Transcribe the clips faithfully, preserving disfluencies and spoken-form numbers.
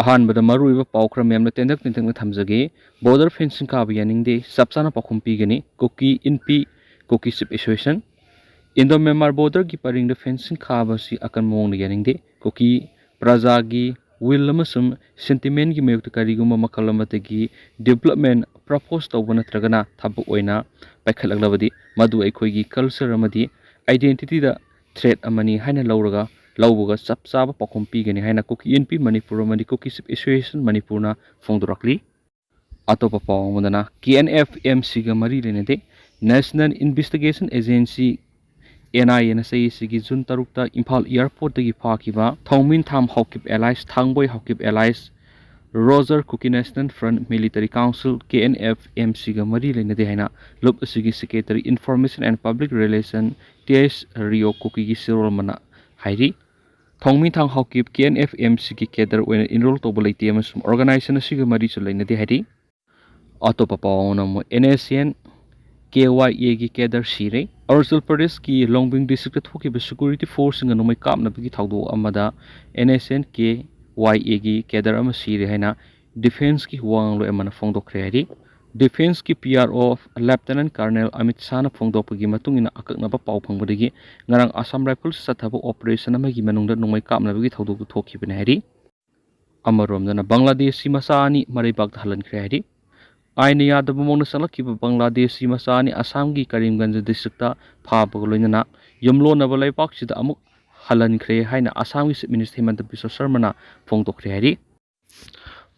ꯑꯍꯥꯟꯕꯗ ꯃꯔꯨꯑꯣꯏꯕ ꯄꯥꯎ ꯈꯔ ꯃꯌꯥꯝꯅ ꯇꯦꯟꯇꯛ ꯇꯦꯟꯇꯛꯅ ꯊꯝꯖꯒꯦ꯫ ꯕꯣꯔꯗꯔ ꯐꯦꯟꯁꯤꯡ ꯀꯥꯕ ꯌꯥꯅꯤꯡꯗꯦ, ꯆꯞ ꯆꯥꯅ ꯄꯥꯎꯈꯨꯝ ꯄꯤꯒꯅꯤ Kuki Inpi, Kuki chief association. Indo Myanmar ꯕꯣꯔꯗꯔꯒꯤ ꯄꯔꯤꯡꯗ ꯐꯦꯟꯁꯤꯡ ꯈꯥꯕ ꯑꯁꯤ ꯑꯀꯟꯕ ꯃꯑꯣꯡꯗ ꯌꯥꯅꯤꯡꯗꯦ꯫ ꯀꯨꯀꯤ ꯄ꯭ꯔꯖꯥꯒꯤ ꯋꯤꯜ ꯑꯃꯁꯨꯡ ꯁꯦꯟꯇꯤꯃꯦꯟꯒꯤ ꯃꯥꯌꯣꯛꯇ ꯀꯔꯤꯒꯨꯝꯕ ꯃꯈꯜ ꯑꯃꯗꯒꯤ ꯗꯤꯕꯂꯞꯃꯦꯟ ꯄ꯭ꯔꯄꯣꯁ ꯇꯧꯕ ꯅꯠꯇ꯭ꯔꯒꯅ ꯊꯕꯛ ꯑꯣꯏꯅ ꯄꯥꯏꯈꯠꯂꯛꯂꯕꯗꯤ, ꯃꯗꯨ ꯑꯩꯈꯣꯏꯒꯤ ꯀꯜꯆꯔ ꯑꯃꯗꯤ ꯑꯥꯏꯗꯦꯟꯇꯤꯇꯤꯗ ꯊ꯭ꯔꯦꯠ ꯑꯃꯅꯤ ꯍꯥꯏꯅ ꯂꯧꯔꯒ, ꯂꯧꯕꯒ ꯆꯞ ꯆꯥꯕ ꯄꯥꯎꯈꯨꯝ ꯄꯤꯒꯅꯤ ꯍꯥꯏꯅ ꯀꯨꯀꯤ ꯏꯟꯄꯤ ꯃꯅꯤꯄꯨꯔ ꯑꯃꯗꯤ ꯀꯨꯀꯤ ꯆꯤꯐ ꯑꯦꯁꯣꯁꯤꯌꯦꯁꯟ ꯃꯅꯤꯄꯨꯔꯅ ꯐꯣꯡꯗꯣꯔꯛꯂꯤ꯫ ꯑꯇꯣꯞꯄ ꯄꯥꯎ ꯑꯃꯗꯅ, ꯀꯦ ꯑꯦꯟ ꯑꯦꯐ ꯑꯦꯝ ꯁꯤꯒ ꯃꯔꯤ ꯂꯩꯅꯗꯦ꯫ National investigation agency, N I ꯑꯦꯅ ꯆꯍꯤ ꯑꯁꯤꯒꯤ ꯖꯨꯟ ꯇꯔꯨꯛꯇ ꯏꯝꯐꯥꯜ ꯑꯦꯌꯥꯔꯄꯣꯔꯠꯇꯒꯤ ꯐꯥꯈꯤꯕ Thoumin Tham Haokip alias, Thangboi Haokip alias, Roger Kuki national front military council, K N F M ꯁꯤꯒ ꯃꯔꯤ ꯂꯩꯅꯗꯦ ꯍꯥꯏꯅ ꯂꯨꯞ ꯑꯁꯤꯒꯤ secretary, information and public relation, T S Rio ꯀꯨꯀꯤꯒꯤ ꯁꯤꯔꯣꯜ ꯑꯃꯅ ꯍꯥꯏꯔꯤ꯫ Thoumin Tham Haokip K N F M ꯁꯤꯒꯤ ꯀꯦꯗꯔ ꯑꯣꯏꯅ ꯏꯟꯔꯣꯜ ꯇꯧꯕ ꯂꯩꯇꯦ ꯑꯃꯁꯨꯡ ꯑꯣꯔꯒꯅꯥꯏꯖꯦꯁꯟ ꯑꯁꯤꯒ ꯃꯔꯤꯁꯨ ꯂꯩꯅꯗꯦ ꯍꯥꯏꯔꯤ꯫ ꯑꯇꯣꯞꯄ ꯄꯥꯎ ꯑꯃꯅ ꯑꯃꯨꯛ and S and K Y ꯑꯦꯒꯤ ꯀꯦꯗꯔ ꯁꯤꯔꯦ꯫ ꯑꯔꯨꯅꯥꯆꯜ ꯄ꯭ꯔꯗꯦꯁꯀꯤ ꯂꯣꯡꯕꯤꯡ ꯗꯤꯁꯇ꯭ꯔꯤꯛꯇ ꯊꯣꯛꯈꯤꯕ ꯁꯦꯀ꯭ꯌꯨꯔꯤꯇꯤ ꯐꯣꯔꯁꯁꯤꯡꯒ ꯅꯣꯡꯃꯩ ꯀꯥꯞꯅꯕꯒꯤ ꯊꯧꯗꯣꯛ ꯑꯃꯗ and S and K Y ꯑꯦꯒꯤ ꯀꯦꯗꯔ ꯑꯃ ꯁꯤꯔꯦ ꯍꯥꯏꯅ ꯗꯤꯐꯦꯟꯁꯀꯤ ꯋꯥ ꯉꯥꯡꯂꯣꯏ ꯑꯃꯅ ꯐꯣꯡꯗꯣꯛꯈ꯭ꯔꯦ ꯍꯥꯏꯔꯤ꯫ ꯗꯤꯐꯦꯟꯁꯀꯤ ꯄꯤ ꯑꯥꯔ ꯑꯣ ꯂꯦꯐꯇꯦꯅꯦꯟ ꯀꯔꯅꯦꯜ ꯑꯃꯤꯠ ꯁꯥꯍꯅ ꯐꯣꯡꯗꯣꯛꯄꯒꯤ ꯃꯇꯨꯡ ꯏꯟꯅ, ꯑꯀꯛꯅꯕ ꯄꯥꯎ ꯐꯪꯕꯗꯒꯤ ꯉꯔꯥꯡ ꯑꯁꯥꯝ ꯔꯥꯏꯐꯜꯁ ꯆꯠꯊꯕ ꯑꯣꯄꯔꯦꯁꯟ ꯑꯃꯒꯤ ꯃꯅꯨꯡꯗ ꯅꯣꯡꯃꯩ ꯀꯥꯞꯅꯕꯒꯤ ꯊꯧꯗꯣꯛꯇꯨ ꯊꯣꯛꯈꯤꯕꯅꯤ ꯍꯥꯏꯔꯤ꯫ ꯑꯃꯔꯣꯝꯗꯅ, ꯕꯪꯒ꯭ꯂꯥꯗꯦꯁꯤ ꯃꯆꯥ ꯑꯅꯤ ꯃꯔꯩꯕꯥꯛꯇ ꯍꯜꯍꯟꯈ꯭ꯔꯦ ꯍꯥꯏꯔꯤ꯫ ꯑꯥꯏꯟꯅ ꯌꯥꯗꯕ ꯃꯑꯣꯡꯗ ꯆꯪꯂꯛꯈꯤꯕ ꯕꯪꯒ꯭ꯂꯥꯗꯦꯁꯤ ꯃꯆꯥ ꯑꯅꯤ ꯑꯁꯥꯝꯒꯤ ꯀꯔꯤꯝꯒꯟꯖ ꯗꯤꯁꯇ꯭ꯔꯤꯛꯇ ꯐꯥꯕꯒ ꯂꯣꯏꯅꯅ ꯌꯨꯝꯂꯣꯟꯅꯕ ꯂꯩꯕꯥꯛꯁꯤꯗ ꯑꯃꯨꯛ ꯍꯜꯍꯟꯈ꯭ꯔꯦ ꯍꯥꯏꯅ ꯑꯁꯥꯝꯒꯤ ꯆꯤꯐ ꯃꯤꯅꯤꯁꯇꯔ ꯍꯤꯃꯟꯇ ꯕꯤꯁ꯭ꯋ ꯁꯔꯃꯅ ꯐꯣꯡꯗꯣꯛꯈ꯭ꯔꯦ ꯍꯥꯏꯔꯤ꯫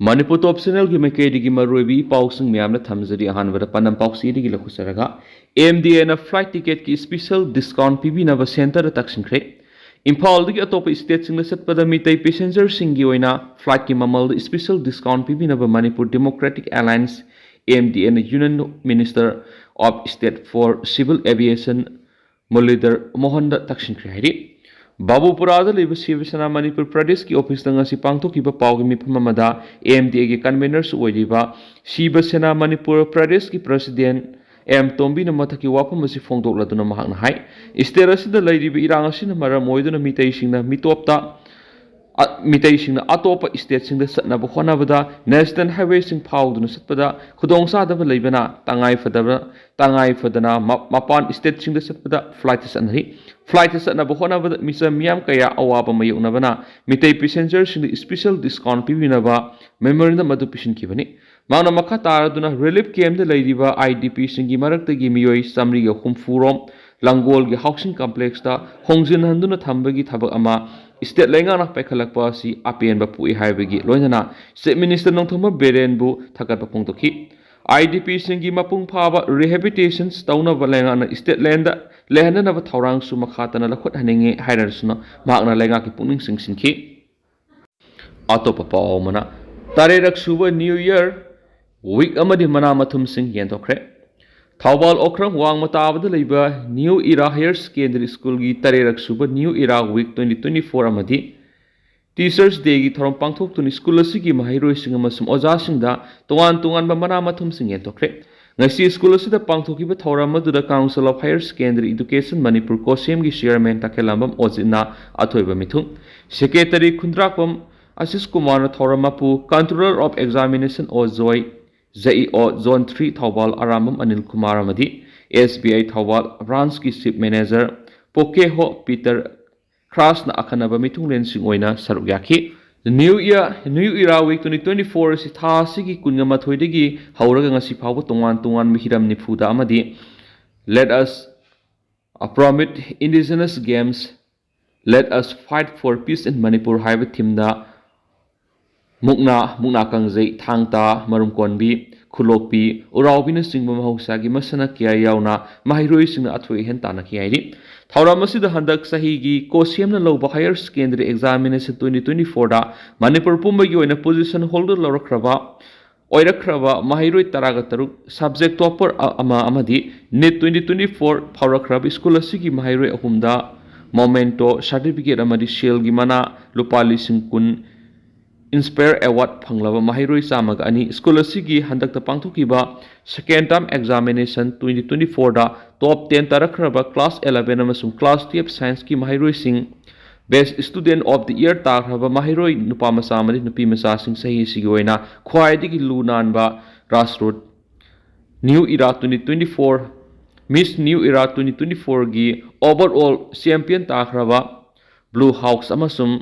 ꯃꯅꯤꯄꯨꯔ ꯇꯣꯞ ꯆꯦꯅꯦꯜꯒꯤ ꯃꯥꯏꯀꯩꯗꯒꯤ ꯃꯔꯨꯑꯣꯏꯕ ꯏ ꯄꯥꯎꯁꯤꯡ ꯃꯌꯥꯝꯅ ꯊꯝꯖꯔꯤ꯫ ꯑꯍꯥꯟꯕꯗ ꯄꯥꯟꯗꯝ ꯄꯥꯎꯆꯦꯗꯒꯤ ꯂꯧꯈꯠꯆꯔꯒ, ꯑꯦꯝ ꯗꯤ ꯑꯦꯅ ꯐ꯭ꯂꯥꯏꯠ ꯇꯤꯀꯦꯠꯀꯤ ꯁ꯭ꯄꯤꯁꯦꯜ ꯗꯤꯁꯀꯥꯎꯟ ꯄꯤꯕꯤꯅꯕ ꯁꯦꯟꯇꯔꯗ ꯇꯛꯁꯤꯟꯈ꯭ꯔꯦ꯫ ꯏꯝꯐꯥꯜꯗꯒꯤ ꯑꯇꯣꯞꯄ ꯁ꯭ꯇꯦꯠꯁꯤꯡꯗ ꯆꯠꯄꯗ ꯃꯤꯇꯩ ꯄꯦꯁꯦꯟꯖꯔꯁꯤꯡꯒꯤ ꯑꯣꯏꯅ ꯐ꯭ꯂꯥꯏꯠꯀꯤ ꯃꯃꯜꯗ ꯁ꯭ꯄꯤꯁꯦꯜ ꯗꯤꯁꯀꯥꯎꯟ ꯄꯤꯕꯤꯅꯕ Manipur democratic alliance, M D ꯑꯦꯅ Union Minister of State for Civil Aviation ꯃꯨꯔꯂꯤꯙꯔ ꯃꯣꯍꯟꯗ ꯇꯛꯁꯤꯟꯈ꯭ꯔꯦ ꯍꯥꯏꯔꯤ꯫ ꯕꯥꯕꯨꯄꯨꯔꯥꯗ ꯂꯩꯕ ꯁꯤꯕ ꯁꯦꯅꯥ ꯃꯅꯤꯄꯨꯔ ꯄ꯭ꯔꯗꯦꯁꯀꯤ ꯑꯣꯐꯤꯁꯇ ꯉꯁꯤ ꯄꯥꯡꯊꯣꯛꯈꯤꯕ ꯄꯥꯎꯒꯤ ꯃꯤꯐꯝ ꯑꯃꯗ ꯑꯦꯝ ꯗꯤ ꯑꯦꯒꯤ ꯀꯟꯚꯦꯅꯔꯁꯨ ꯑꯣꯏꯔꯤꯕ ꯁꯤꯕ ꯁꯦꯅꯥ ꯃꯅꯤꯄꯨꯔ ꯄ꯭ꯔꯗꯦꯁꯀꯤ ꯄ꯭ꯔꯁꯤꯗꯦꯟ ꯑꯦꯝ ꯇꯣꯝꯕꯤꯅ ꯃꯊꯛꯀꯤ ꯋꯥꯐꯝ ꯑꯁꯤ ꯐꯣꯡꯗꯣꯛꯂꯗꯨꯅ ꯃꯍꯥꯛꯅ ꯍꯥꯏ, ꯁ꯭ꯇꯦꯠ ꯑꯁꯤꯗ ꯂꯩꯔꯤꯕ ꯏꯔꯥꯡ ꯑꯁꯤꯅ ꯃꯔꯝ ꯑꯣꯏꯗꯨꯅ ꯃꯤꯇꯩꯁꯤꯡꯅ ꯃꯤꯇꯣꯞꯇ ꯑ-, ꯃꯤꯇꯩꯁꯤꯡꯅ ꯑꯇꯣꯞꯄ ꯁ꯭ꯇꯦꯠꯁꯤꯡꯗ ꯆꯠꯅꯕ ꯍꯣꯠꯅꯕꯗ ꯅꯦꯁꯅꯦꯜ ꯍꯥꯏꯋꯦꯁꯤꯡ ꯐꯥꯎꯗꯨꯅ ꯆꯠꯄꯗ ꯈꯨꯗꯣꯡꯆꯥꯗꯕ ꯂꯩꯕꯅ ꯇꯉꯥꯏ ꯐꯗꯕ, ꯇꯉꯥꯏ ꯐꯗꯅ ꯃ-, ꯃꯄꯥꯟ ꯁ꯭ꯇꯦꯠꯁꯤꯡꯗ ꯆꯠꯄꯗ ꯐ꯭ꯂꯥꯏꯠꯇ ꯆꯠꯅꯔꯤ꯫ ꯐ꯭ꯂꯥꯏꯠꯇ ꯆꯠꯅꯕ ꯍꯣꯠꯅꯕꯗ ꯃꯤꯆꯝ ꯃꯤꯌꯥꯝ ꯀꯌꯥ ꯑꯋꯥꯕ ꯃꯥꯌꯣꯛꯅꯕꯅ ꯃꯤꯇꯩ ꯄꯦꯁꯦꯟꯖꯔꯁꯤꯡꯗ ꯁ꯭ꯄꯤꯁꯦꯜ ꯗꯤꯁꯀꯥꯎꯟꯠ ꯄꯤꯕꯤꯅꯕ ꯃꯦꯃꯣꯔꯦꯟꯗꯝ ꯑꯗꯨ ꯄꯤꯁꯤꯟꯈꯤꯕꯅꯤ꯫ ꯃꯍꯥꯛꯅ ꯃꯈꯥ ꯇꯥꯔꯗꯨꯅ ꯔꯤꯂꯤꯐ ꯀꯦꯝꯞꯇ ꯂꯩꯔꯤꯕ ꯑꯥꯏ ꯗꯤ ꯄꯤꯁꯤꯡꯒꯤ ꯃꯔꯛꯇꯒꯤ ꯃꯤꯑꯣꯏ ꯆꯥꯃꯔꯤꯒ ꯍꯨꯝꯐꯨ ꯔꯣꯝ ꯂꯪꯒꯣꯜꯒꯤ ꯍꯥꯎꯁꯤꯡ ꯀꯝꯄ꯭ꯂꯦꯛꯁꯇ ꯍꯣꯡꯖꯤꯟꯍꯟꯗꯨꯅ ꯊꯝꯕꯒꯤ ꯊꯕꯛ ꯑꯃ ꯁ꯭ꯇꯦꯠ ꯂꯩꯉꯥꯛꯅ ꯄꯥꯏꯈꯠꯂꯛꯄ ꯑꯁꯤ ꯑꯄꯦꯟꯕ ꯄꯣꯛꯏ ꯍꯥꯏꯕꯒꯤ ꯂꯣꯏꯅꯅ ꯆꯤꯐ ꯃꯤꯅꯤꯁꯇꯔ ꯅꯣꯡꯊꯣꯝꯕꯝ ꯕꯤꯔꯦꯟꯕꯨ ꯊꯥꯒꯠꯄ ꯐꯣꯡꯗꯣꯛꯈꯤ꯫ ꯑꯥꯏ ꯗꯤ ꯄꯤꯁꯤꯡꯒꯤ ꯃꯄꯨꯡ ꯐꯥꯕ ꯔꯤꯍꯦꯕꯤꯂꯤꯇꯦꯁꯟ ꯇꯧꯅꯕ ꯂꯩꯉꯥꯛꯅ ꯁ꯭ꯇꯦꯠ ꯂꯦꯟꯗ ꯂꯩꯍꯟꯅꯅꯕ ꯊꯧꯔꯥꯡꯁꯨ ꯃꯈꯥ ꯇꯥꯅ ꯂꯧꯈꯠꯍꯟꯅꯤꯡꯏ ꯍꯥꯏꯔꯁꯨꯅ ꯃꯍꯥꯛꯅ ꯂꯩꯉꯥꯛꯀꯤ ꯄꯨꯛꯅꯤꯡ ꯆꯤꯡꯁꯤꯟꯈꯤ꯫ ꯑꯇꯣꯞꯄ ꯄꯥꯎ ꯑꯃꯅ, ꯇꯔꯦꯠꯔꯛ ꯁꯨꯕ ꯅ꯭ꯌꯨ ꯏꯌꯔ ꯋꯤꯛ ꯑꯃꯗꯤ ꯃꯅꯥ ꯃꯊꯨꯝꯁꯤꯡ ꯌꯦꯟꯊꯣꯛꯈ꯭ꯔꯦ꯫ ꯊꯧꯕꯥꯜ ꯑꯣꯀ꯭ꯔꯝ ꯋꯥꯡꯃ ꯇꯥꯕꯗ ꯂꯩꯕ ꯅ꯭ꯌꯨ ꯏꯔꯥ ꯍꯥꯌꯔ ꯁꯦꯀꯦꯟꯗꯔꯤ ꯁ꯭ꯀꯨꯜꯒꯤ ꯇꯔꯦꯠꯔꯛ ꯁꯨꯕ new era week twenty twenty four ꯑꯃꯗꯤ ꯇꯤꯆꯔꯁ ꯗꯦꯒꯤ ꯊꯧꯔꯝ ꯄꯥꯡꯊꯣꯛꯇꯨꯅ ꯁ꯭ꯀꯨꯜ ꯑꯁꯤꯒꯤ ꯃꯍꯩꯔꯣꯏꯁꯤꯡ ꯑꯃꯁꯨꯡ ꯑꯣꯖꯥꯁꯤꯡꯗ ꯇꯣꯉꯥꯟ ꯇꯣꯉꯥꯟꯕ ꯃꯅꯥ ꯃꯊꯨꯝꯁꯤꯡ ꯌꯦꯟꯊꯣꯛꯈ꯭ꯔꯦ꯫ ꯉꯁꯤ ꯁ꯭ꯀꯨꯜ ꯑꯁꯤꯗ ꯄꯥꯡꯊꯣꯛꯈꯤꯕ ꯊꯧꯔꯝ ꯑꯗꯨꯗ Council of Higher Secondary Education Manipur, ꯀꯣꯁꯦꯝꯒꯤ ꯆꯤꯌꯔꯃꯦꯟ ꯇꯈꯦꯜꯂꯝꯕꯝ ꯑꯣꯖꯤꯠꯅ ꯑꯊꯣꯏꯕ ꯃꯤꯊꯨꯡ, ꯁꯦꯀ꯭ꯔꯦꯇꯔꯤ ꯈꯨꯟꯗ꯭ꯔꯥꯛꯄꯝ ꯑꯁꯤꯁ ꯀꯨꯃꯥꯔꯅ ꯊꯧꯔꯝ ꯃꯄꯨ, Controller of Examination ꯑꯣ ꯖꯣꯏ, ꯖꯦ ꯏ ꯑꯣ ꯖꯣꯟ ꯊ꯭ꯔꯤ ꯊꯧꯕꯥꯜ ꯑꯔꯥꯝꯕꯝ ꯑꯅꯤꯜ ꯀꯨꯃꯥꯔ ꯑꯃꯗꯤ ꯑꯦꯁ ꯕꯤ ꯑꯥꯏ ꯊꯧꯕꯥꯜ ꯕ꯭ꯔꯥꯟꯁꯀꯤ ꯆꯤꯐ ꯃꯦꯅꯦꯖꯔ ꯄꯣꯀꯦꯍꯣ ꯄꯤꯇꯔ ꯈ꯭ꯔꯥꯁꯅ ꯑꯈꯟꯅꯕ ꯃꯤꯊꯨꯡꯂꯦꯟꯁꯤꯡ ꯑꯣꯏꯅ ꯁꯔꯨꯛ ꯌꯥꯈꯤ꯫ New year, new era week twenty twenty four ꯑꯁꯤ ꯊꯥ ꯑꯁꯤꯒꯤ ꯀꯨꯟꯒ ꯃꯥꯊꯣꯏꯗꯒꯤ ꯍꯧꯔꯒ ꯉꯁꯤ ꯐꯥꯎꯕ ꯇꯣꯉꯥꯟ ꯇꯣꯉꯥꯟꯕ ꯍꯤꯔꯝ ꯅꯤꯐꯨꯗ ꯑꯃꯗꯤ Let us Promote Indigenous Games, Let us Fight for Peace in Manipur ꯍꯥꯏꯕ ꯊꯤꯝꯗ ꯃꯨꯛꯅꯥ, ꯃꯨꯛꯅꯥ ꯀꯥꯡꯖꯩ, ꯊꯥꯡ ꯇꯥ, ꯃꯔꯨꯝ ꯀꯣꯟꯕꯤ, ꯈꯨꯂꯣꯛꯄꯤ, ꯎꯔꯥꯎꯕꯤꯅꯆꯤꯡꯕ ꯃꯍꯧꯁꯥꯒꯤ ꯃꯁꯥꯟꯅ ꯀꯌꯥ ꯌꯥꯎꯅ ꯃꯍꯩꯔꯣꯏꯁꯤꯡꯅ ꯑꯊꯣꯏ ꯑꯍꯦꯟ ꯇꯥꯟꯅꯈꯤ ꯍꯥꯏꯔꯤ꯫ ꯊꯧꯔꯝ ꯑꯁꯤꯗ ꯍꯟꯗꯛ ꯆꯍꯤꯒꯤ ꯀꯣꯁꯦꯝꯅ ꯂꯧꯕ Higher Secondary Examination twenty twenty ꯐꯣꯔꯗ ꯃꯅꯤꯄꯨꯔ ꯄꯨꯝꯕꯒꯤ ꯑꯣꯏꯅ position holder ꯂꯧꯔꯛꯈ꯭ꯔꯕ, ꯑꯣꯏꯔꯛꯈ꯭ꯔꯕ ꯃꯍꯩꯔꯣꯏ ꯇꯔꯥꯒ ꯇꯔꯨꯛ, subject topper ꯑ-, ꯑꯃ ꯑꯃꯗꯤ NEET ꯇ꯭ꯋꯦꯟꯇꯤ ꯇ꯭ꯋꯦꯟꯇꯤ ꯐꯣꯔ ꯐꯥꯎꯔꯛꯈ꯭ꯔꯕ ꯁ꯭ꯀꯨꯜ ꯑꯁꯤꯒꯤ ꯃꯍꯩꯔꯣꯏ ꯑꯍꯨꯝꯗ memento, certificate ꯑꯃꯗꯤ ꯁꯦꯜꯒꯤ ꯃꯅꯥ ꯂꯨꯄꯥ ꯂꯤꯁꯤꯡ ꯀꯨꯟ, Inspire Award ꯐꯪꯂꯕ ꯃꯍꯩꯔꯣꯏ ꯆꯥꯝꯃꯒ ꯑꯅꯤ, ꯁ꯭ꯀꯨꯜ ꯑꯁꯤꯒꯤ ꯍꯟꯗꯛꯇ ꯄꯥꯡꯊꯣꯛꯈꯤꯕ Second Term Examination twenty twenty ꯐꯣꯔꯗ top ten ꯇꯥꯔꯛꯈ꯭ꯔꯕ class eleven ꯑꯃꯁꯨꯡ class twelve scienceꯀꯤ ꯃꯍꯩꯔꯣꯏꯁꯤꯡ Best Student of the Year ꯇꯥꯈ꯭ꯔꯕ ꯃꯍꯩꯔꯣꯏ ꯅꯨꯄꯥ ꯃꯆꯥ ꯑꯃꯗꯤ ꯅꯨꯄꯤ ꯃꯆꯥꯁꯤꯡ ꯆꯍꯤ ꯑꯁꯤꯒꯤ ꯑꯣꯏꯅ ꯈ꯭ꯋꯥꯏꯗꯒꯤ ꯂꯨ ꯅꯥꯟꯕ grassroots New Era twenty twenty-four Miss New Era twenty twenty-fourꯒꯤ overall champion ꯇꯥꯈ꯭ꯔꯕ Blue House ꯑꯃꯁꯨꯡ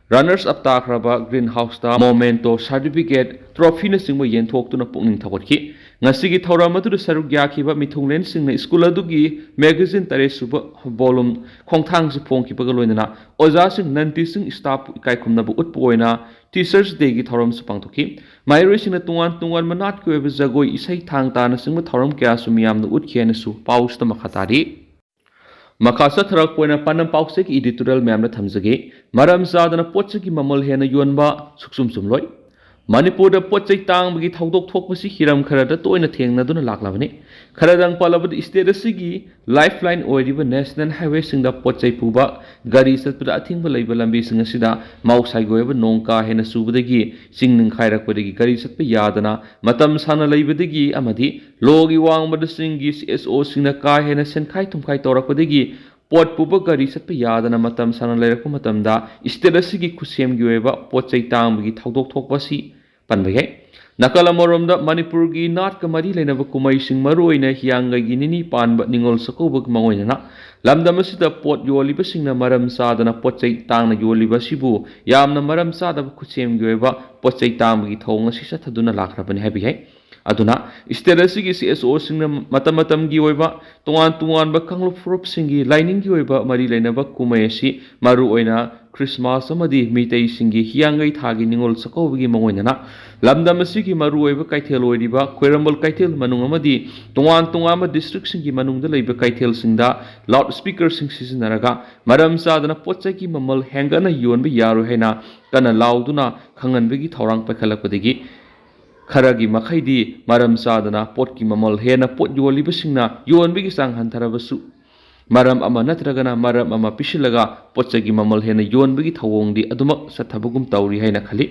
runners up ꯇꯥꯈ꯭ꯔꯕ Green Houseꯇ memento, certificate, trophyꯅꯆꯤꯡꯕ ꯌꯦꯟꯊꯣꯛꯇꯨꯅ ꯄꯨꯛꯅꯤꯡ ꯊꯧꯒꯠꯈꯤ꯫ ꯉꯁꯤꯒꯤ ꯊꯧꯔꯝ ꯑꯗꯨꯗ ꯁꯔꯨꯛ ꯌꯥꯈꯤꯕ ꯃꯤꯊꯨꯡꯂꯦꯟꯁꯤꯡꯅ ꯁ꯭ꯀꯨꯜ ꯑꯗꯨꯒꯤ magazine ꯇꯔꯦꯠ ꯁꯨꯕ volume ꯈꯣꯡꯊꯥꯡꯁꯤ ꯐꯣꯡꯈꯤꯕꯒ ꯂꯣꯏꯅꯅ ꯑꯣꯖꯥꯁꯤꯡ, non teaching staff ꯏꯀꯥꯏ ꯈꯨꯝꯅꯕ ꯎꯠꯄ ꯑꯣꯏꯅ Teachers Dayꯒꯤ ꯊꯧꯔꯝꯁꯨ ꯄꯥꯡꯊꯣꯛꯈꯤ꯫ ꯃꯍꯩꯔꯣꯏꯁꯤꯡꯅ ꯇꯣꯉꯥꯟ ꯇꯣꯉꯥꯟꯕ ꯅꯥꯠꯀꯤ ꯑꯣꯏꯕ ꯖꯒꯣꯏ, ꯏꯁꯩ, ꯊꯥꯡ ꯇꯥꯅꯆꯤꯡꯕ ꯊꯧꯔꯝ ꯀꯌꯥꯁꯨ ꯃꯤꯌꯥꯝꯗ ꯎꯠꯈꯤ ꯍꯥꯏꯅꯁꯨ ꯄꯥꯎꯁꯤꯗ ꯃꯈꯥ ꯇꯥꯔꯤ꯫ ꯃꯈꯥ ꯆꯠꯊꯔꯛꯄ ꯑꯣꯏꯅ ꯄꯥꯟꯗꯝ ꯄꯥꯎꯆꯦꯒꯤ editorial ꯃꯌꯥꯝꯗ ꯊꯝꯖꯒꯦ꯫ ꯃꯔꯝ ꯆꯥꯗꯅ ꯄꯣꯠ ꯆꯩꯒꯤ ꯃꯃꯜ ꯍꯦꯟꯅ ꯌꯣꯟꯕ ꯁꯨꯛꯆꯨꯝ ꯆꯨꯝꯂꯣꯏ꯫ ꯃꯅꯤꯄꯨꯔꯗ ꯄꯣꯠ ꯆꯩ ꯇꯥꯡꯕꯒꯤ ꯊꯧꯗꯣꯛ ꯊꯣꯛꯄꯁꯤ ꯍꯤꯔꯝ ꯈꯔꯗ ꯇꯣꯏꯅ ꯊꯦꯡꯅꯗꯨꯅ ꯂꯥꯛꯂꯕꯅꯤ꯫ ꯈꯔꯗꯪ ꯄꯜꯂꯕꯗ state ꯑꯁꯤꯒꯤ lifeline ꯑꯣꯏꯔꯤꯕ national highwayꯁꯤꯡꯗ ꯄꯣꯠ ꯆꯩ ꯄꯨꯕ ꯒꯥꯔꯤ ꯆꯠꯄꯗ ꯑꯊꯤꯡꯕ ꯂꯩꯕ ꯂꯝꯕꯤꯁꯤꯡ ꯑꯁꯤꯗ ꯃꯍꯧꯁꯥꯒꯤ ꯑꯣꯏꯕ ꯅꯣꯡ ꯀꯥ ꯍꯦꯟꯅ ꯆꯨꯕꯗꯒꯤ ꯆꯤꯡ ꯅꯤꯡꯈꯥꯏꯔꯛꯄꯗꯒꯤ ꯒꯥꯔꯤ ꯆꯠꯄ ꯌꯥꯗꯅ ꯃꯇꯝ ꯁꯥꯡꯅ ꯂꯩꯕꯗꯒꯤ ꯑꯃꯗꯤ ꯂꯣꯒꯤ ꯋꯥꯡꯃꯗ ꯆꯤꯡꯒꯤ CSOꯁꯤꯡꯅ ꯀꯥ ꯍꯦꯟꯅ ꯁꯦꯟꯈꯥꯏ ꯊꯨꯝꯈꯥꯏ ꯇꯧꯔꯛꯄꯗꯒꯤ ꯄꯣꯠ ꯄꯨꯕ ꯒꯥꯔꯤ ꯆꯠꯄ ꯌꯥꯗꯅ ꯃꯇꯝ ꯁꯥꯡꯅ ꯂꯩꯔꯛꯄ ꯃꯇꯝꯗ state ꯑꯁꯤꯒꯤ ꯈꯨꯠꯁꯦꯝꯒꯤ ꯑꯣꯏꯕ ꯄꯣꯠ ꯆꯩ ꯇꯥꯡꯕꯒꯤ ꯊꯧꯗꯣꯛ ꯊꯣꯛꯄ ꯑꯁꯤ ꯄꯟꯕ ꯌꯥꯏ꯫ ꯅꯥꯀꯜ ꯑꯃꯔꯣꯝꯗ ꯃꯅꯤꯄꯨꯔꯒꯤ ꯅꯥꯠꯀ ꯃꯔꯤ ꯂꯩꯅꯕ ꯀꯨꯝꯍꯩꯁꯤꯡ, ꯃꯔꯨꯑꯣꯏꯅ ꯍꯤꯌꯥꯡꯒꯩꯒꯤ ꯅꯤꯅꯤ ꯄꯥꯟꯕ ꯅꯤꯉꯣꯜ ꯆꯥꯛꯀꯧꯕꯒꯤ ꯃꯉꯣꯏꯅꯅ ꯂꯝꯗꯝ ꯑꯁꯤꯗ ꯄꯣꯠ ꯌꯣꯜꯂꯤꯕꯁꯤꯡꯅ ꯃꯔꯝ ꯆꯥꯗꯅ ꯄꯣꯠ ꯆꯩ ꯇꯥꯡꯅ ꯌꯣꯜꯂꯤꯕ ꯑꯁꯤꯕꯨ ꯌꯥꯝꯅ ꯃꯔꯝ ꯆꯥꯗꯕ ꯈꯨꯠꯁꯦꯝꯒꯤ ꯑꯣꯏꯕ ꯄꯣꯠ ꯆꯩ ꯇꯥꯡꯕꯒꯤ ꯊꯧꯑꯣꯡ ꯑꯁꯤ ꯆꯠꯊꯗꯨꯅ ꯂꯥꯛꯈ꯭ꯔꯕꯅꯤ ꯍꯥꯏꯕ ꯌꯥꯏ꯫ ꯑꯗꯨꯅ state ꯑꯁꯤꯒꯤ CSOꯁꯤꯡꯅ ꯃꯇꯝ ꯃꯇꯝꯒꯤ ꯑꯣꯏꯕ ꯇꯣꯉꯥꯟ ꯇꯣꯉꯥꯟꯕ ꯀꯥꯡꯂꯨꯞ ꯐꯨꯔꯨꯞꯁꯤꯡꯒꯤ ꯂꯥꯏꯅꯤꯡꯒꯤ ꯑꯣꯏꯕ ꯃꯔꯤ ꯂꯩꯅꯕ ꯀꯨꯝꯍꯩ ꯑꯁꯤ ꯃꯔꯨꯑꯣꯏꯅ Christmas ꯑꯃꯗꯤ ꯃꯤꯇꯩꯁꯤꯡꯒꯤ ꯍꯤꯌꯥꯡꯒꯩ ꯊꯥꯒꯤ ꯅꯤꯉꯣꯜ ꯆꯥꯛꯀꯧꯕꯒꯤ ꯃꯉꯣꯏꯅꯅ ꯂꯝꯗꯝ ꯑꯁꯤꯒꯤ ꯃꯔꯨꯑꯣꯏꯕ ꯀꯩꯊꯦꯜ ꯑꯣꯏꯔꯤꯕ ꯈ꯭ꯋꯥꯏꯔꯝꯕꯟ ꯀꯩꯊꯦꯜ ꯃꯅꯨꯡ ꯑꯃꯗꯤ ꯇꯣꯉꯥꯟ ꯇꯣꯉꯥꯟꯕ districtꯁꯤꯡꯒꯤ ꯃꯅꯨꯡꯗ ꯂꯩꯕ ꯀꯩꯊꯦꯜꯁꯤꯡꯗ loudspeakerꯁꯤꯡ ꯁꯤꯖꯤꯟꯅꯔꯒ ꯃꯔꯝ ꯆꯥꯗꯅ ꯄꯣꯠ ꯆꯩꯒꯤ ꯃꯃꯜ ꯍꯦꯟꯒꯠꯅ ꯌꯣꯟꯕ ꯌꯥꯔꯣꯏ ꯍꯥꯏꯅ ꯀꯟꯅ ꯂꯥꯎꯗꯨꯅ ꯈꯪꯍꯟꯕꯒꯤ ꯊꯧꯔꯥꯡ ꯄꯥꯏꯈꯠꯂꯛꯄꯗꯒꯤ ꯈꯔꯒꯤ ꯃꯈꯩꯗꯤ ꯃꯔꯝ ꯆꯥꯗꯅ ꯄꯣꯠꯀꯤ ꯃꯃꯜ ꯍꯦꯟꯅ ꯄꯣꯠ ꯌꯣꯜꯂꯤꯕꯁꯤꯡꯅ ꯌꯣꯟꯕꯒꯤ ꯆꯥꯡ ꯍꯟꯊꯔꯕꯁꯨ ꯃꯔꯝ ꯑꯃ ꯅꯠꯇ꯭ꯔꯒꯅ ꯃꯔꯝ ꯑꯃ ꯄꯤꯁꯤꯜꯂꯒ ꯄꯣꯠ ꯆꯩꯒꯤ ꯃꯃꯜ ꯍꯦꯟꯅ ꯌꯣꯟꯕꯒꯤ ꯊꯧꯑꯣꯡꯗꯤ ꯑꯗꯨꯃꯛ ꯆꯠꯊꯕꯒꯨꯝ ꯇꯧꯔꯤ ꯍꯥꯏꯅ ꯈꯜꯂꯤ꯫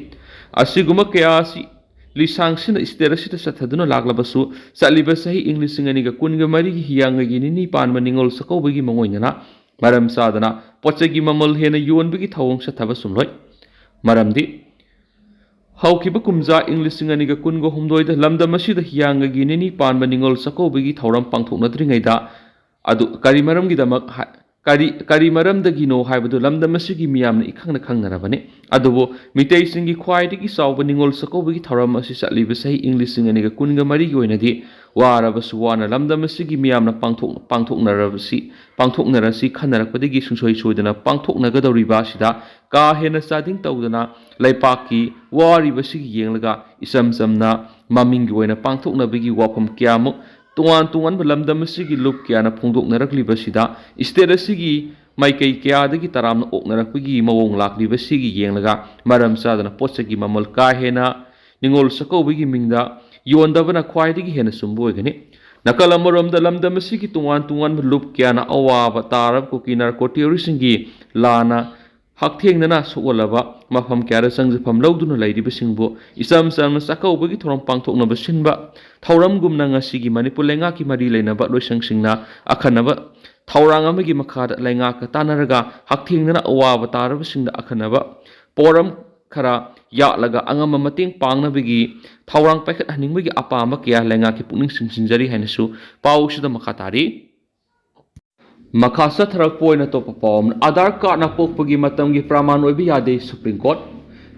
ꯑꯁꯤꯒꯨꯝꯕ ꯀꯌꯥ ꯑꯁꯤ ꯂꯤꯁꯥꯡꯁꯤꯟꯅ state ꯑꯁꯤꯗ ꯆꯠꯊꯗꯨꯅ ꯂꯥꯛꯂꯕꯁꯨ ꯆꯠꯂꯤꯕ ꯆꯍꯤ ꯏꯪ ꯂꯤꯁꯤꯡ ꯑꯅꯤꯒ ꯀꯨꯟꯒ ꯃꯔꯤꯒꯤ ꯍꯤꯌꯥꯡꯒꯩꯒꯤ ꯅꯤꯅꯤ ꯄꯥꯟꯕ ꯅꯤꯉꯣꯜ ꯆꯥꯛꯀꯧꯕꯒꯤ ꯃꯉꯣꯏꯅꯅ ꯃꯔꯝ ꯆꯥꯗꯅ ꯄꯣꯠ ꯆꯩꯒꯤ ꯃꯃꯜ ꯍꯦꯟꯅ ꯌꯣꯟꯕꯒꯤ ꯊꯧꯑꯣꯡ ꯆꯠꯊꯕ ꯆꯨꯝꯂꯣꯏ꯫ ꯃꯔꯝꯗꯤ, ꯍꯧꯈꯤꯕ ꯀꯨꯝꯖꯥ ꯏꯪ ꯂꯤꯁꯤꯡ ꯑꯅꯤꯒ ꯀꯨꯟꯒ ꯍꯨꯝꯗꯣꯏꯗ ꯂꯝꯗꯝ ꯑꯁꯤꯗ ꯍꯤꯌꯥꯡꯒꯒꯤ ꯅꯤꯅꯤ ꯄꯥꯟꯕ ꯅꯤꯉꯣꯜ ꯆꯥꯛꯀꯧꯕꯒꯤ ꯊꯧꯔꯝ ꯄꯥꯡꯊꯣꯛꯅꯗ꯭ꯔꯤꯉꯩꯗ, ꯑꯗꯨ ꯀꯔꯤ ꯃꯔꯝꯒꯤꯗꯃꯛ ꯍꯥꯏ-, ꯀꯔꯤ, ꯀꯔꯤ ꯃꯔꯝꯗꯒꯤꯅꯣ ꯍꯥꯏꯕꯗꯨ ꯂꯝꯗꯝ ꯑꯁꯤꯒꯤ ꯃꯤꯌꯥꯝꯅ ꯏꯈꯪꯅ ꯈꯪꯅꯔꯕꯅꯤ꯫ ꯑꯗꯨꯕꯨ ꯃꯤꯇꯩꯁꯤꯡꯒꯤ ꯈ꯭ꯋꯥꯏꯗꯒꯤ ꯆꯥꯎꯕ ꯅꯤꯉꯣꯜ ꯆꯥꯛꯀꯧꯕꯒꯤ ꯊꯧꯔꯝ ꯑꯁꯤ ꯆꯠꯂꯤꯕ ꯆꯍꯤ ꯏꯪ ꯂꯤꯁꯤꯡ ꯑꯅꯤꯒ ꯀꯨꯟꯒ ꯃꯔꯤꯒꯤ ꯑꯣꯏꯅꯗꯤ ꯋꯥꯔꯕꯁꯨ ꯋꯥꯅ ꯂꯝꯗꯝ ꯑꯁꯤꯒꯤ ꯃꯤꯌꯥꯝꯅ ꯄꯥꯡꯊꯣꯛ-, ꯄꯥꯡꯊꯣꯛꯅꯔꯕꯁꯤ, ꯄꯥꯡꯊꯣꯛꯅꯔꯁꯤ ꯈꯟꯅꯔꯛꯄꯗꯒꯤ ꯁꯨꯡꯁꯣꯏ ꯁꯣꯏꯗꯅ ꯄꯥꯡꯊꯣꯛꯅꯒꯗꯧꯔꯤꯕ ꯑꯁꯤꯗ ꯀꯥ ꯍꯦꯟꯅ ꯆꯥꯗꯤꯡ ꯇꯧꯗꯅ ꯂꯩꯄꯥꯛꯀꯤ ꯋꯥꯔꯤꯕꯁꯤꯒꯤ ꯌꯦꯡꯂꯒ ꯏꯆꯝ ꯆꯝꯅ ꯃꯃꯤꯡꯒꯤ ꯑꯣꯏꯅ ꯄꯥꯡꯊꯣꯛꯅꯕꯒꯤ ꯋꯥꯐꯝ ꯀꯌꯥꯃꯨꯛ ꯇꯣꯉꯥꯟ ꯇꯣꯉꯥꯟꯕ ꯂꯝꯗꯝ ꯑꯁꯤꯒꯤ ꯂꯨꯞ ꯀꯌꯥꯅ ꯐꯣꯡꯗꯣꯛꯅꯔꯛꯂꯤꯕꯁꯤꯗ ꯏꯁꯇꯦꯠ ꯑꯁꯤꯒꯤ ꯃꯥꯏꯀꯩ ꯀꯌꯥꯗꯒꯤ ꯇꯔꯥꯝꯅ ꯑꯣꯛꯅꯔꯛꯄꯒꯤ ꯃꯑꯣꯡ ꯂꯥꯛꯂꯤꯕꯁꯤꯒꯤ ꯌꯦꯡꯂꯒ ꯃꯔꯝ ꯆꯥꯗꯅ ꯄꯣꯠ ꯆꯩꯒꯤ ꯃꯃꯜ ꯀꯥ ꯍꯦꯟꯅ ꯅꯤꯉꯣꯜ ꯆꯥꯛꯀꯧꯕꯒꯤ ꯃꯤꯡꯗ ꯌꯣꯟꯗꯕꯅ ꯈ꯭ꯋꯥꯏꯗꯒꯤ ꯍꯦꯟꯅ ꯆꯨꯝꯕ ꯑꯣꯏꯒꯅꯤ꯫ ꯅꯥꯀꯜ ꯑꯃꯔꯣꯝꯗ ꯂꯝꯗꯝ ꯑꯁꯤꯒꯤ ꯇꯣꯉꯥꯟ ꯇꯣꯉꯥꯟꯕ ꯂꯨꯞ ꯀꯌꯥꯅ ꯑꯋꯥꯕ ꯇꯥꯔꯕ ꯀꯨꯀꯤ ꯅꯥꯔꯀꯣ ꯇꯦꯔꯣꯔꯤꯁꯁꯤꯡꯒꯤ ꯂꯥꯟꯅ ꯍꯛꯊꯦꯡꯅꯅ ꯁꯣꯛꯍꯜꯂꯕ ꯃꯐꯝ ꯀꯌꯥꯗ ꯆꯪꯖꯐꯝ ꯂꯧꯗꯨꯅ ꯂꯩꯔꯤꯕꯁꯤꯡꯕꯨ ꯏꯆꯝ ꯆꯝꯅ ꯆꯥꯛꯀꯧꯕꯒꯤ ꯊꯧꯔꯝ ꯄꯥꯡꯊꯣꯛꯅꯕ ꯁꯤꯟꯕ ꯊꯧꯔꯝꯒꯨꯝꯅ ꯉꯁꯤꯒꯤ ꯃꯅꯤꯄꯨꯔ ꯂꯩꯉꯥꯛꯀꯤ ꯃꯔꯤ ꯂꯩꯅꯕ ꯂꯣꯏꯁꯪꯁꯤꯡꯅ ꯑꯈꯟꯅꯕ ꯊꯧꯔꯥꯡ ꯑꯃꯒꯤ ꯃꯈꯥꯗ ꯂꯩꯉꯥꯛꯀ ꯇꯥꯟꯅꯔꯒ ꯍꯛꯊꯦꯡꯅꯅ ꯑꯋꯥꯕ ꯇꯥꯔꯕꯁꯤꯡꯗ ꯑꯈꯟꯅꯕ ꯄꯣꯔꯝ ꯈꯔ ꯌꯥꯠꯂꯒ ꯑꯉꯝꯕ ꯃꯇꯦꯡ ꯄꯥꯡꯅꯕꯒꯤ ꯊꯧꯔꯥꯡ ꯄꯥꯏꯈꯠꯍꯟꯅꯤꯡꯕꯒꯤ ꯑꯄꯥꯝꯕ ꯀꯌꯥ ꯂꯩꯉꯥꯛꯀꯤ ꯄꯨꯛꯅꯤꯡ ꯆꯤꯡꯁꯤꯟꯖꯔꯤ ꯍꯥꯏꯅꯁꯨ ꯄꯥꯎꯁꯤꯗ ꯃꯈꯥ ꯇꯥꯔꯤ꯫ ꯃꯈꯥ ꯆꯠꯊꯔꯛꯄ ꯑꯣꯏꯅ ꯑꯇꯣꯞꯄ ꯄꯥꯎ ꯑꯃꯅ, ꯑꯥꯙꯥꯔ ꯀꯥꯔꯗꯅ ꯄꯣꯛꯄꯒꯤ ꯃꯇꯝꯒꯤ ꯄ꯭ꯔꯃꯥꯟ ꯑꯣꯏꯕ ꯌꯥꯗꯦ ꯁꯨꯄ꯭ꯔꯤꯝ ꯀꯣꯔꯠ꯫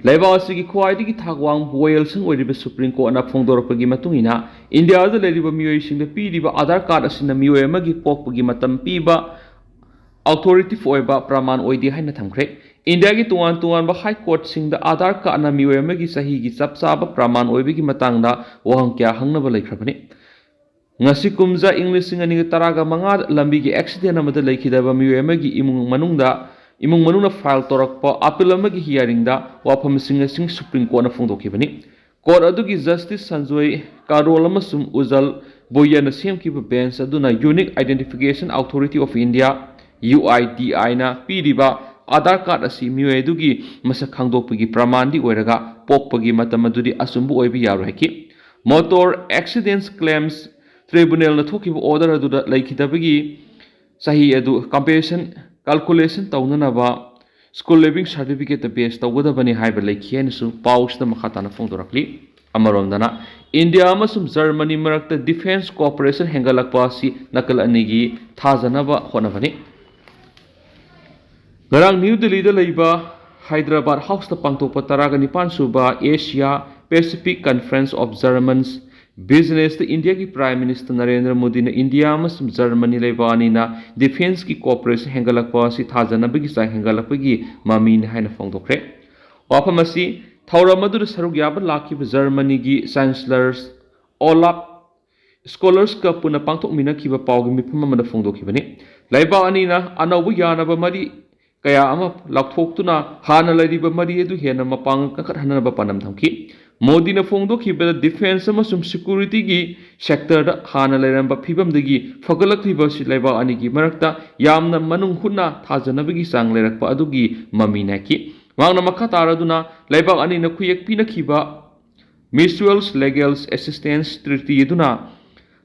ꯂꯩꯕꯥꯛ ꯑꯁꯤꯒꯤ ꯈ꯭ꯋꯥꯏꯗꯒꯤ ꯊꯥꯛ ꯋꯥꯡꯕ ꯋꯥꯌꯦꯜꯁꯪ ꯑꯣꯏꯔꯤꯕ ꯁꯨꯄ꯭ꯔꯤꯝ ꯀꯣꯔꯠꯅ ꯐꯣꯡꯗꯣꯔꯛꯄꯒꯤ ꯃꯇꯨꯡ ꯏꯟꯅ, ꯏꯟꯗꯤꯌꯥꯗ ꯂꯩꯔꯤꯕ ꯃꯤꯑꯣꯏꯁꯤꯡꯗ ꯄꯤꯔꯤꯕ ꯑꯥꯙꯥꯔ ꯀꯥꯔꯗ ꯑꯁꯤꯅ ꯃꯤꯑꯣꯏ ꯑꯃꯒꯤ ꯄꯣꯛꯄꯒꯤ ꯃꯇꯝ ꯄꯤꯕ ꯑꯣꯊꯣꯔꯤꯇꯤꯚ ꯑꯣꯏꯕ ꯄ꯭ꯔꯃꯥꯟ ꯑꯣꯏꯗꯦ ꯍꯥꯏꯅ ꯊꯝꯈ꯭ꯔꯦ꯫ ꯏꯟꯗꯤꯌꯥꯒꯤ ꯇꯣꯉꯥꯟ ꯇꯣꯉꯥꯟꯕ ꯍꯥꯏ ꯀꯣꯔꯠꯁꯤꯡꯗ ꯑꯥꯙꯥꯔ ꯀꯥꯔꯗꯅ ꯃꯤꯑꯣꯏ ꯑꯃꯒꯤ ꯆꯍꯤꯒꯤ ꯆꯞ ꯆꯥꯕ ꯄ꯭ꯔꯃꯥꯟ ꯑꯣꯏꯕꯒꯤ ꯃꯇꯥꯡꯗ ꯋꯥꯍꯪ ꯀꯌꯥ ꯍꯪꯅꯕ ꯂꯩꯈ꯭ꯔꯕꯅꯤ꯫ ꯉꯁꯤ ꯀꯨꯝꯖꯥ ꯏꯪ ꯂꯤꯁꯤꯡ ꯑꯅꯤꯒ ꯇꯔꯥꯒ ꯃꯉꯥꯗ ꯂꯝꯕꯤꯒꯤ ꯑꯦꯛꯁꯤꯗꯦꯟ ꯑꯃꯗ ꯂꯩꯈꯤꯗꯕ ꯃꯤꯑꯣꯏ ꯑꯃꯒꯤ ꯏꯃꯨꯡ ꯃꯅꯨꯡꯗ, ꯏꯃꯨꯡ ꯃꯅꯨꯡꯅ ꯐꯥꯏꯜ ꯇꯧꯔꯛꯄ ꯑꯄꯤꯜ ꯑꯃꯒꯤ ꯍꯤꯌꯥꯔꯤꯡꯗ ꯋꯥꯐꯝꯁꯤꯡ ꯑꯁꯤ ꯁꯨꯄ꯭ꯔꯤꯝ ꯀꯣꯔꯠꯅ ꯐꯣꯡꯗꯣꯛꯈꯤꯕꯅꯤ꯫ ꯀꯣꯔꯠ ꯑꯗꯨꯒꯤ ꯖꯁꯇꯤꯁ ꯁꯟꯖꯣꯏ ꯀꯥꯔꯣꯜ ꯑꯃꯁꯨꯡ ꯎꯖꯜ ꯕꯣꯌꯟꯅ ꯁꯦꯝꯈꯤꯕ ꯕꯦꯟꯆ ꯑꯗꯨꯅ Unique Identification Authority of India, U I D I ꯅ ꯄꯤꯔꯤꯕ ꯑꯥꯙꯥꯔ ꯀꯥꯔꯗ ꯑꯁꯤ ꯃꯤꯑꯣꯏ ꯑꯗꯨꯒꯤ ꯃꯁꯛ ꯈꯪꯗꯣꯛꯄꯒꯤ ꯄ꯭ꯔꯃꯥꯟꯗꯤ ꯑꯣꯏꯔꯒ ꯄꯣꯛꯄꯒꯤ ꯃꯇꯝ ꯑꯗꯨꯗꯤ ꯑꯆꯨꯝꯕ ꯑꯣꯏꯕ ꯌꯥꯔꯣꯏ ꯍꯥꯏꯈꯤ꯫ Motor Accidents Claims Tribunal ꯅ ꯊꯣꯛꯈꯤꯕ ꯑꯣꯔꯗꯔ ꯑꯗꯨꯗ ꯂꯩꯈꯤꯗꯕꯒꯤ ꯆꯍꯤ ꯑꯗꯨ ꯀꯝꯄꯦꯔꯤꯁꯟ ꯀꯥꯜꯀꯨꯂꯦꯁꯟ ꯇꯧꯅꯅꯕ ꯁ꯭ꯀꯨꯜ ꯂꯤꯚꯤꯡ ꯁꯥꯔꯇꯤꯐꯤꯀꯦꯠꯇ ꯕꯦꯁ ꯇꯧꯒꯗꯕꯅꯤ ꯍꯥꯏꯕ ꯂꯩꯈꯤ ꯍꯥꯏꯅꯁꯨ ꯄꯥꯎꯁꯤꯗ ꯃꯈꯥ ꯇꯥꯅ ꯐꯣꯡꯗꯣꯔꯛꯂꯤ꯫ ꯑꯃꯔꯣꯝꯗꯅ, ꯏꯟꯗꯤꯌꯥ ꯑꯃꯁꯨꯡ ꯖꯔꯃꯅꯤ ꯃꯔꯛꯇ ꯗꯤꯐꯦꯟꯁ ꯀꯣꯑꯣꯄꯔꯦꯁꯟ ꯍꯦꯟꯒꯠꯂꯛꯄ ꯑꯁꯤ ꯅꯥꯀꯜ ꯑꯅꯤꯒꯤ ꯊꯥꯖꯅꯕ ꯍꯣꯠꯅꯕꯅꯤ꯫ ꯉꯔꯥꯡ ꯅ꯭ꯌꯨ ꯗꯤꯜꯂꯤꯗ ꯂꯩꯕ ꯍꯥꯏꯗ꯭ꯔꯕꯥꯗ ꯍꯥꯎꯁꯇ ꯄꯥꯡꯊꯣꯛꯄ ꯇꯔꯥꯒ ꯅꯤꯄꯥꯟ ꯁꯨꯕ ꯑꯦꯁꯤꯌꯥ ꯄꯦꯁꯤꯐꯤꯛ ꯀꯟꯐꯔꯦꯟꯁ ꯑꯣꯐ ꯖꯔꯃꯟꯁ ꯕꯤꯖꯤꯅꯦꯁꯇ ꯏꯟꯗꯤꯌꯥꯒꯤ ꯄ꯭ꯔꯥꯏꯝ ꯃꯤꯅꯤꯁꯇꯔ ꯅꯔꯦꯟꯗ꯭ꯔ ꯃꯣꯗꯤꯅ ꯏꯟꯗꯤꯌꯥ ꯑꯃꯁꯨꯡ ꯖꯔꯃꯅꯤ ꯂꯩꯕꯥꯛ ꯑꯅꯤꯅ ꯗꯤꯐꯦꯟꯁꯀꯤ ꯀꯣꯑꯣꯄꯔꯦꯁꯟ ꯍꯦꯟꯒꯠꯂꯛꯄ ꯑꯁꯤ ꯊꯥꯖꯅꯕꯒꯤ ꯆꯥꯡ ꯍꯦꯟꯒꯠꯂꯛꯄꯒꯤ ꯃꯃꯤꯅꯤ ꯍꯥꯏꯅ ꯐꯣꯡꯗꯣꯛꯈ꯭ꯔꯦ꯫ ꯋꯥꯐꯝ ꯑꯁꯤ ꯊꯧꯔꯝ ꯑꯗꯨꯗ ꯁꯔꯨꯛ ꯌꯥꯕ ꯂꯥꯛꯈꯤꯕ ꯖꯔꯃꯅꯤꯒꯤ ꯆꯥꯟꯁꯂꯔ ꯑꯣꯂꯥꯞ ꯁ꯭ꯀꯣꯂꯔꯁꯀ ꯄꯨꯟꯅ ꯄꯥꯡꯊꯣꯛꯃꯤꯟꯅꯈꯤꯕ ꯄꯥꯎꯒꯤ ꯃꯤꯐꯝ ꯑꯃꯗ ꯐꯣꯡꯗꯣꯛꯈꯤꯕꯅꯤ꯫ ꯂꯩꯕꯥꯛ ꯑꯅꯤꯅ ꯑꯅꯧꯕ ꯌꯥꯅꯕ ꯃꯔꯤ ꯀꯌꯥ ꯑꯃ ꯂꯥꯎꯊꯣꯛꯇꯨꯅ ꯍꯥꯟꯅ ꯂꯩꯔꯤꯕ ꯃꯔꯤ ꯑꯗꯨ ꯍꯦꯟꯅ ꯃꯄꯥꯡꯒꯜ ꯀꯟꯈꯠꯍꯟꯅꯕ ꯄꯥꯟꯗꯝ ꯊꯝꯈꯤ꯫ ꯃꯣꯗꯤꯅ ꯐꯣꯡꯗꯣꯛꯈꯤꯕꯗ ꯗꯤꯐꯦꯟꯁ ꯑꯃꯁꯨꯡ ꯁꯦꯀ꯭ꯌꯨꯔꯤꯇꯤꯒꯤ ꯁꯦꯛꯇꯔꯗ ꯍꯥꯟꯅ ꯂꯩꯔꯝꯕ ꯐꯤꯕꯝꯗꯒꯤ ꯐꯒꯠꯂꯛꯂꯤꯕ ꯑꯁꯤ ꯂꯩꯕꯥꯛ ꯑꯅꯤꯒꯤ ꯃꯔꯛꯇ ꯌꯥꯝꯅ ꯃꯅꯨꯡ ꯍꯨꯠꯅ ꯊꯥꯖꯅꯕꯒꯤ ꯆꯥꯡ ꯂꯩꯔꯛꯄ ꯑꯗꯨꯒꯤ ꯃꯃꯤ ꯅꯥꯏꯈꯤ꯫ ꯃꯍꯥꯛꯅ ꯃꯈꯥ ꯇꯥꯔꯗꯨꯅ ꯂꯩꯕꯥꯛ ꯑꯅꯤꯅ ꯈꯨꯌꯦꯛ ꯄꯤꯅꯈꯤꯕ Mutual Legal Assistance Treaty ꯑꯗꯨꯅ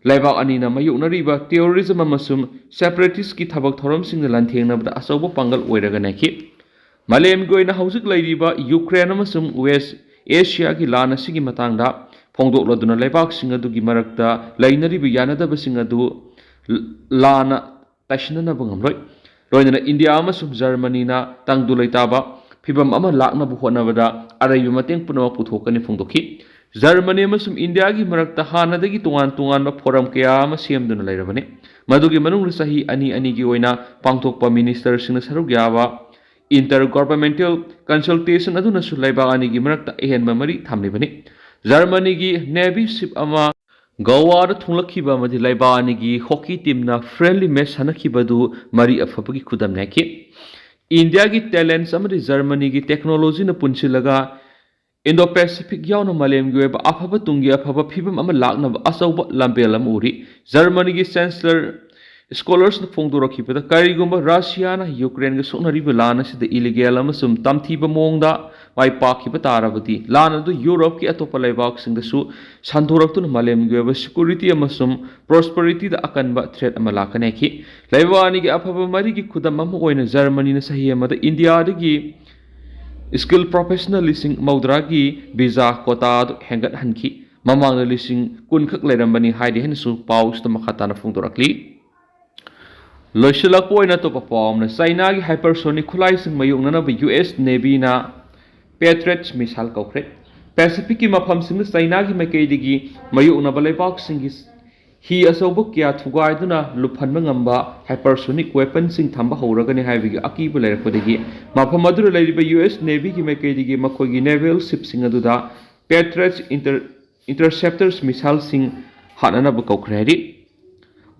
ꯂꯩꯕꯥꯛ ꯑꯅꯤꯅ ꯃꯥꯌꯣꯛꯅꯔꯤꯕ ꯇꯦꯔꯣꯔꯤꯖꯝ ꯑꯃꯁꯨꯡ ꯁꯦꯄꯔꯦꯇꯤꯁꯀꯤ ꯊꯕꯛ ꯊꯧꯔꯝꯁꯤꯡꯗ ꯂꯥꯟꯊꯦꯡꯅꯕꯗ ꯑꯆꯧꯕ ꯄꯥꯡꯒꯜ ꯑꯣꯏꯔꯒ ꯅꯩꯈꯤ꯫ ꯃꯥꯂꯦꯝꯒꯤ ꯑꯣꯏꯅ ꯍꯧꯖꯤꯛ ꯂꯩꯔꯤꯕ ꯌꯨꯀ꯭ꯔꯦꯟ ꯑꯃꯁꯨꯡ ꯋꯦꯁ ꯑꯦꯁꯤꯌꯥꯒꯤ ꯂꯥꯟ ꯑꯁꯤꯒꯤ ꯃꯇꯥꯡꯗ ꯐꯣꯡꯗꯣꯛꯂꯗꯨꯅ ꯂꯩꯕꯥꯛꯁꯤꯡ ꯑꯗꯨꯒꯤ ꯃꯔꯛꯇ ꯂꯩꯅꯔꯤꯕ ꯌꯥꯅꯗꯕꯁꯤꯡ ꯑꯗꯨ ꯂꯥꯟꯅ ꯇꯥꯏꯁꯤꯟꯅꯅꯕ ꯉꯝꯂꯣꯏ꯫ ꯂꯣꯏꯅꯅ ꯏꯟꯗꯤꯌꯥ ꯑꯃꯁꯨꯡ ꯖꯔꯃꯅꯤꯅ ꯇꯪꯗꯨ ꯂꯩꯇꯥꯕ ꯐꯤꯚꯝ ꯑꯃ ꯂꯥꯛꯅꯕ ꯍꯣꯠꯅꯕꯗ ꯑꯔꯩꯕ ꯃꯇꯦꯡ ꯄꯨꯝꯅꯃꯛ ꯄꯨꯊꯣꯛꯀꯅꯤ ꯐꯣꯡꯗꯣꯛꯈꯤ꯫ ꯖꯔꯃꯅꯤ ꯑꯃꯁꯨꯡ ꯏꯟꯗꯤꯌꯥꯒꯤ ꯃꯔꯛꯇ ꯍꯥꯟꯅꯗꯒꯤ ꯇꯣꯉꯥꯟ ꯇꯣꯉꯥꯟꯕ ꯐꯣꯔꯝ ꯀꯌꯥ ꯑꯃ ꯁꯦꯝꯗꯨꯅ ꯂꯩꯔꯕꯅꯤ꯫ ꯃꯗꯨꯒꯤ ꯃꯅꯨꯡꯗ ꯆꯍꯤ ꯑꯅꯤ ꯑꯅꯤꯒꯤ ꯑꯣꯏꯅ ꯄꯥꯡꯊꯣꯛꯄ ꯃꯤꯅꯤꯁꯇꯔꯁꯤꯡꯅ ꯁꯔꯨꯛ ꯌꯥꯕ inter governmental consultation ꯑꯗꯨꯅꯁꯨ ꯂꯩꯕꯥꯛ ꯑꯅꯤꯒꯤ ꯃꯔꯛꯇ ꯑꯍꯦꯟꯕ ꯃꯔꯤ ꯊꯝꯂꯤꯕꯅꯤ꯫ ꯖꯔꯃꯅꯤꯒꯤ ꯅꯦꯚꯤ ꯁꯤꯞ ꯑꯃ ꯒꯣꯋꯥꯗ ꯊꯨꯡꯂꯛꯈꯤꯕ ꯑꯃꯗꯤ ꯂꯩꯕꯥꯛ ꯑꯅꯤꯒꯤ ꯍꯣꯀꯤ ꯇꯤꯝꯅ ꯐ꯭ꯔꯦꯟꯂꯤ ꯃꯦꯆ ꯁꯥꯟꯅꯈꯤꯕ ꯑꯗꯨ ꯃꯔꯤ ꯑꯐꯕꯒꯤ ꯈꯨꯗꯝꯅꯤ ꯍꯥꯏꯈꯤ꯫ ꯏꯟꯗꯤꯌꯥꯒꯤ ꯇꯦꯂꯦꯟꯁ ꯑꯃꯗꯤ ꯖꯔꯃꯅꯤꯒꯤ ꯇꯦꯛꯅꯣꯂꯣꯖꯤꯅ ꯄꯨꯟꯁꯤꯜꯂꯒ ꯏꯟꯗꯣ ꯄꯦꯁꯤꯐꯤꯛ ꯌꯥꯎꯅ ꯃꯥꯂꯦꯝꯒꯤ ꯑꯣꯏꯕ ꯑꯐꯕ ꯇꯨꯡꯒꯤ ꯑꯐꯕ ꯐꯤꯕꯝ ꯑꯃ ꯂꯥꯛꯅꯕ ꯑꯆꯧꯕ ꯂꯝꯕꯦꯜ ꯑꯃ ꯎꯔꯤ꯫ ꯖꯔꯃꯅꯤꯒꯤ ꯆꯦꯟꯁꯂꯔ Scholars ꯅ ꯐꯣꯡꯗꯣꯔꯛꯈꯤꯕꯗ, ꯀꯔꯤꯒꯨꯝꯕ ꯔꯁꯤꯌꯥꯅ ꯌꯨꯀ꯭ꯔꯦꯟꯒ ꯁꯣꯛꯅꯔꯤꯕ ꯂꯥꯟ ꯑꯁꯤꯗ illegal ꯑꯃꯁꯨꯡ ꯇꯝꯊꯤꯕ ꯃꯑꯣꯡꯗ ꯃꯥꯏ ꯄꯥꯛꯈꯤꯕ ꯇꯥꯔꯕꯗꯤ, ꯂꯥꯟ ꯑꯗꯨ ꯌꯨꯔꯣꯞꯀꯤ ꯑꯇꯣꯞꯄ ꯂꯩꯕꯥꯛꯁꯤꯡꯗꯁꯨ ꯁꯟꯗꯣꯔꯛꯇꯨꯅ ꯃꯥꯂꯦꯝꯒꯤ ꯑꯣꯏꯕ security ꯑꯃꯁꯨꯡ prosperity ꯗ ꯑꯀꯟꯕ threat ꯑꯃ ꯂꯥꯛꯀꯅꯤ ꯍꯥꯏꯈꯤ꯫ ꯂꯩꯕꯥꯛ ꯑꯅꯤꯒꯤ ꯑꯐꯕ ꯃꯔꯤꯒꯤ ꯈꯨꯗꯝ ꯑꯃ ꯑꯣꯏꯅ ꯖꯔꯃꯅꯤꯅ ꯆꯍꯤ ꯑꯃꯗ ꯏꯟꯗꯤꯌꯥꯗꯒꯤ skilled professional ꯂꯤꯁꯤꯡ ꯃꯧꯗ꯭ꯔꯥꯒꯤ visa quota ꯑꯗꯨ ꯍꯦꯟꯒꯠꯍꯟꯈꯤ꯫ ꯃꯃꯥꯡꯗ ꯂꯤꯁꯤꯡ ꯀꯨꯟ ꯈꯛ ꯂꯩꯔꯝꯕꯅꯤ ꯍꯥꯏꯔꯤ ꯍꯥꯏꯅꯁꯨ ꯄꯥꯎꯁꯤꯗ ꯃꯈꯥ ꯇꯥꯅ ꯐꯣꯡꯗꯣꯔꯛꯂꯤ꯫ ꯂꯣꯏꯁꯤꯜꯂꯛꯄ ꯑꯣꯏꯅ ꯑꯇꯣꯞꯄ ꯄꯥꯎ ꯑꯃꯅ, ꯆꯥꯏꯅꯥꯒꯤ hypersonic ꯈꯨꯠꯂꯥꯏꯁꯤꯡ ꯃꯥꯌꯣꯛꯅꯅꯕ U S Navy ꯅ Patriot missile ꯀꯧꯈ꯭ꯔꯦ꯫ Pacific ꯀꯤ ꯃꯐꯝꯁꯤꯡꯗ ꯆꯥꯏꯅꯥꯒꯤ ꯃꯥꯏꯀꯩꯗꯒꯤ ꯃꯥꯌꯣꯛꯅꯕ ꯂꯩꯕꯥꯛꯁꯤꯡꯒꯤ ꯍꯤ ꯑꯆꯧꯕ ꯀꯌꯥ ꯊꯨꯒꯥꯏꯗꯨꯅ ꯂꯨꯞꯍꯟꯕ ꯉꯝꯕ hypersonic weapon ꯁꯤꯡ ꯊꯝꯕ ꯍꯧꯔꯒꯅꯤ ꯍꯥꯏꯕꯒꯤ ꯑꯀꯤꯕ ꯂꯩꯔꯛꯄꯗꯒꯤ, ꯃꯐꯝ ꯑꯗꯨꯗ ꯂꯩꯔꯤꯕ U S Navy ꯒꯤ ꯃꯥꯏꯀꯩꯗꯒꯤ ꯃꯈꯣꯏꯒꯤ naval ship ꯁꯤꯡ ꯑꯗꯨꯗ Patriot inter-, interceptors missile ꯁꯤꯡ ꯍꯥꯠꯅꯅꯕ ꯀꯧꯈ꯭ꯔꯦ ꯍꯥꯏꯔꯤ꯫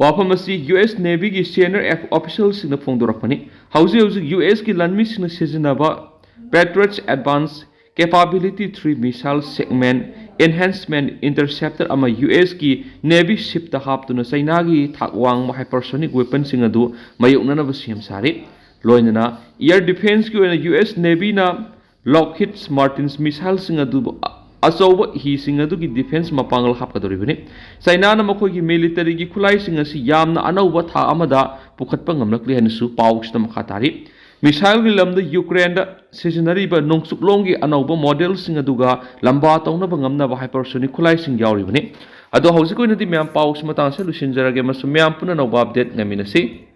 ꯋꯥꯐꯝ ꯑꯁꯤ U S Navy ꯒꯤ senior official ꯁꯤꯡꯅ ꯐꯣꯡꯗꯣꯔꯛꯄꯅꯤ꯫ ꯍꯧꯖꯤꯛ ꯍꯧꯖꯤꯛ U S ꯀꯤ ꯂꯥꯟꯃꯤꯁꯤꯡꯅ ꯁꯤꯖꯤꯟꯅꯕ Patriot Advanced Capability three missile segment enhancement interceptor ꯑꯃ U S ꯀꯤ Navy ship ꯇ ꯍꯥꯞꯇꯨꯅ ꯆꯥꯏꯅꯥꯒꯤ ꯊꯥꯛ ꯋꯥꯡꯕ hypersonic weapon ꯁꯤꯡ ꯑꯗꯨ ꯃꯥꯌꯣꯛꯅꯅꯕ ꯁꯦꯝ ꯁꯥꯔꯤ꯫ ꯂꯣꯏꯅꯅ air defense ꯀꯤ ꯑꯣꯏꯅ U S Navy ꯅ Lockheed Martin's missile ꯁꯤꯡ ꯑꯗꯨꯕꯨ ꯑ-, ꯑꯆꯧꯕ ꯍꯤꯁꯤꯡ ꯑꯗꯨꯒꯤ defense ꯃꯄꯥꯡꯒꯜ ꯍꯥꯞꯀꯗꯧꯔꯤꯕꯅꯤ꯫ ꯆꯥꯏꯅꯥꯅ ꯃꯈꯣꯏꯒꯤ military ꯒꯤ ꯈꯨꯠꯂꯥꯏꯁꯤꯡ ꯑꯁꯤ ꯌꯥꯝꯅ ꯑꯅꯧꯕ ꯊꯥꯛ ꯑꯃꯗ ꯄꯨꯈꯠꯄ ꯉꯝꯂꯛꯂꯤ ꯍꯥꯏꯅꯁꯨ ꯄꯥꯎꯁꯤꯗ ꯃꯈꯥ ꯇꯥꯔꯤ꯫ Missile ꯒꯤ ꯂꯝꯗ ꯌꯨꯀ꯭ꯔꯦꯟꯗ ꯁꯤꯖꯤꯟꯅꯔꯤꯕ ꯅꯣꯡꯆꯨꯞꯂꯣꯝꯒꯤ ꯑꯅꯧꯕ model ꯁꯤꯡ ꯑꯗꯨꯒ ꯂꯝꯕꯥ ꯇꯧꯅꯕ ꯉꯝꯅꯕ hypersonic ꯈꯨꯠꯂꯥꯏꯁꯤꯡ ꯌꯥꯎꯔꯤꯕꯅꯤ꯫ ꯑꯗꯣ ꯍꯧꯖꯤꯛ ꯑꯣꯏꯅꯗꯤ ꯃꯌꯥꯝ ꯄꯥꯎꯁꯤ ꯃꯇꯥꯡꯁꯤꯗ ꯂꯣꯏꯁꯤꯟꯖꯔꯒꯦ ꯑꯃꯁꯨꯡ ꯃꯌꯥꯝ ꯄꯨꯟꯅ ꯑꯅꯧꯕ update ꯉꯥꯏꯃꯤꯟꯅꯁꯤ꯫